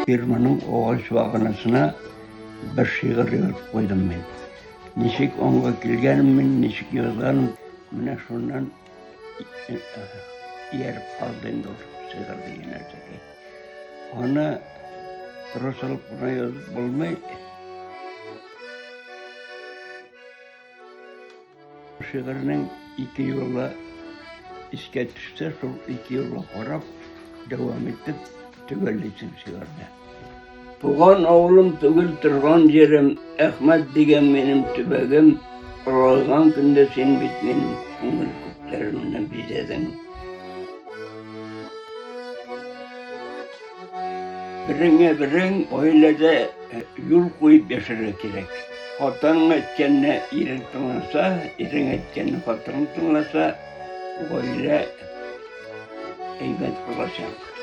Фирманың агач баганасына бер шигырь язып куйдым мин. Ничек аңга килгәнмен, ничек язганым, менә шуннан ияреп калды инде ул шигырь дигән нәрсәгә. Аны тора салып кына язып булмый. Шигырьнең ике юлы искә төшсә, шул ике юлга карап, дәвам итеп төгәллисең шигырьне. Туган авылым түгел торган җирем, Әхмәт дигән минем төбәгем, Олайган көндә син бит минем күңел күкләремне бизәдең. Береңә берең гаиләдә юл куеп яшәргә кирәк. Хатының әйткәнне ирең тыңласа, ирең әйткәнне хатының тыңласа, гаилә әйбәт булачак.